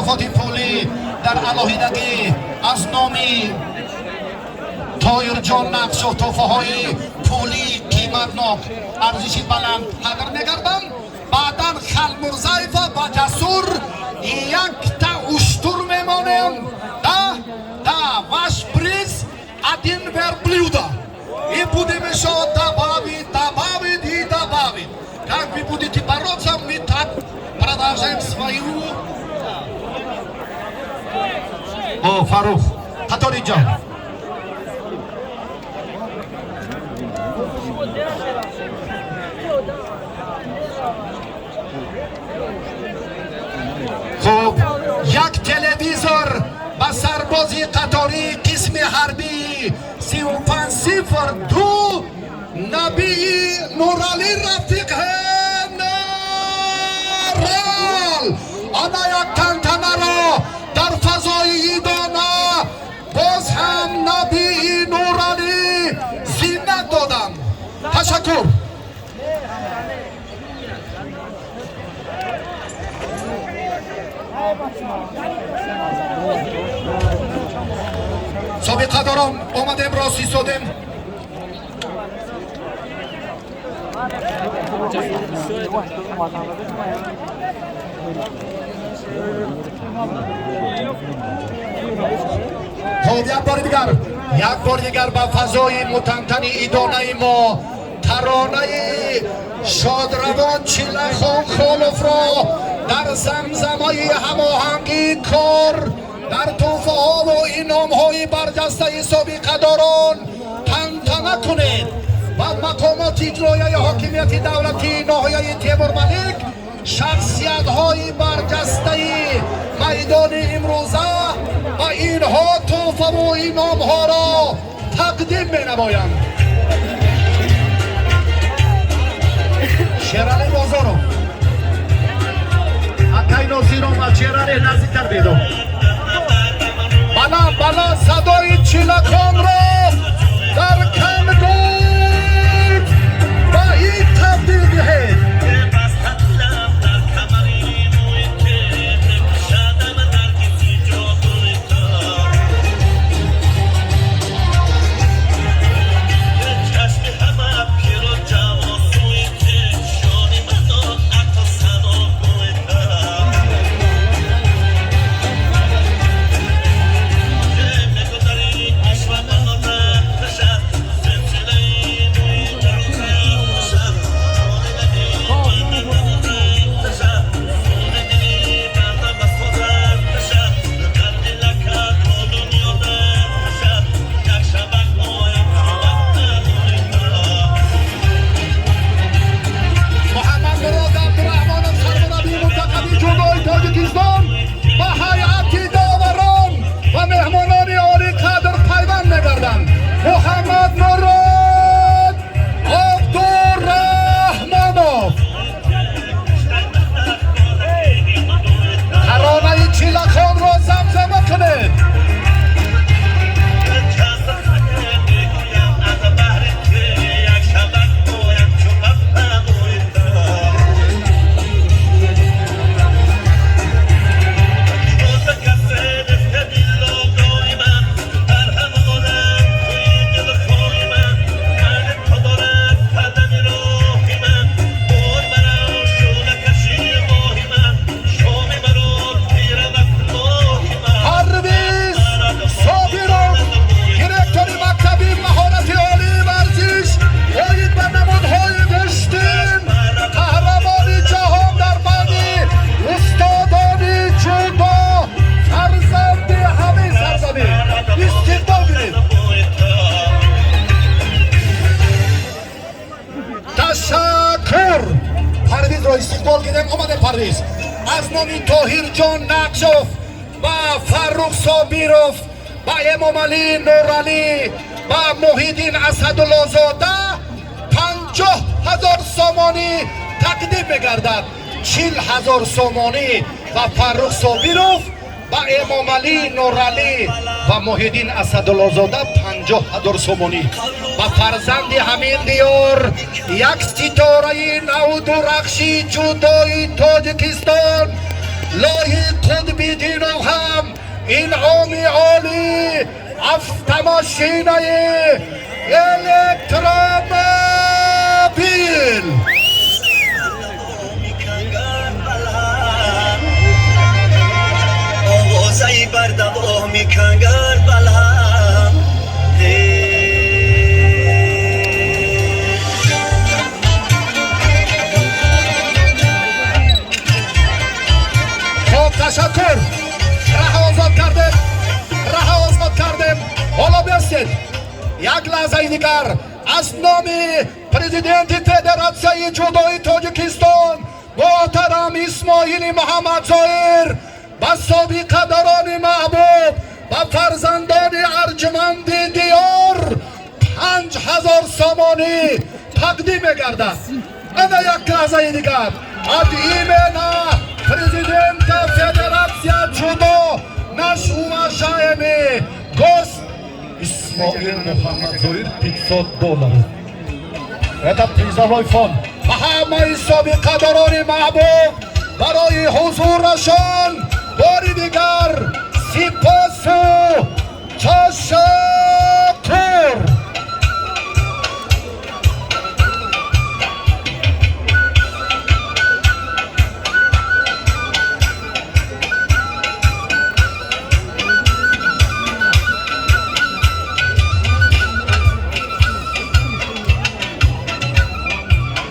Мукофоти пулӣ дар алоҳидагӣ аз номи Тоирҷон Нақшов тӯҳфаҳои пулии қиматнок, арзиши баланд қадр мегарданд. Баъдан Халмурзаева ба Ҷасур якта уштур мемонем. Да, ваш приз один верблюда. И будем еще добавить, добавить и добавить. Как вы будете бороться, мы так продолжаем свою. О, Фарух Қаториҷон. Хуб, як телевизор ба сарбози қатории қисми ҳарбии 3502 Набии Нуралӣ Рафиқ генерал. Ана як тантанаро дар фазои идона боз ҳам Набии Нуралӣ зинат доданд. Ташаккур. Собиқадорон, омадем, рост истодем. Хоб, як бори дигар, як бори дигар ба фазои мутантани идонаи мо таронаи шодравон Чилахон Холовро дар замзамаи ҳамоҳангии кор дар тӯҳфаҳову иномҳои барҷастаи собиқадорон тантана кунед ва мақомоти иҷроияи ҳокимияти давлатии ноҳияи Темурмалик, шахсиятҳои барҷастаи майдони имрӯза ба инҳо тӯҳфаву иномҳоро тақдим менамоянд. Шералӣ Бозоров, акай Носир омад. Шералӣ, наздиктар бедо. Баланд, баланд садои чилаконро дар кангул ба ид табдил диҳед. Муҳаммадмурод Абдураҳмонов, сармураббии мунтахаби ҷудои Тоҷикистон, ба ҳайати доварон ва меҳмонони олиқадр пайванд мегарданд. Муҳаммадмурод Абдураҳмонов, таронаи Чилахонро замзама кунед. Парвиз Собиров, директори мактаби маҳорати олии варзиш оид ба намудҳои гӯштин, қаҳрамони ҷаҳон дар байни устодони ҷудо, фарзанди ҳамин сарзамин, истиқбол гиред. Ташаккур. Парвизро истиқбол гирем. Омадем, Парвиз. Аз номи Тоҳирҷон Нақшов ва Фаррух Собиров ва Эмомалӣ Нуралӣ ва Муҳиддин Асадуллозода 50 000 сомонӣ тақдим мегардад. 40 000 сомонӣ ба Фаррух Собиров ва Эмомалӣ Нуралӣ ва Муҳиддин Асадуллозода, 50 000 сомонӣ ба фарзанди ҳамин диёр, як ситораи навдурахши ҷудои Тоҷикистон, Лоиқ Қутбиддинов. Инъоми олӣ, автомошинаи электромобил. Мекангар балҳам, овозаи бардавом мекангар балҳам. Ҳе. Хоб, ташаккур. Раҳа озод кардем, раҳа озод кардем. Ҳоло бестед як лаҳзаи дигар. Аз номи президенти Федератсияи ҷудои Тоҷикистон муҳтарам Исмоили Муҳаммадзоир ба собиқадорони маҳбуб, ба фарзандони арҷманди диёр 5000 сомонӣ тақдим мегардад. Ана як лаҳзаи дигар, от имени президента Федерация ҷудо наш уважаемый гость Исмоил Муҳаммадзоир 500 долларов. Это призовой фонд. Ба ҳамаи собиқадорони маҳбуб барои ҳузурашон бори дигар сипосу ташаккур.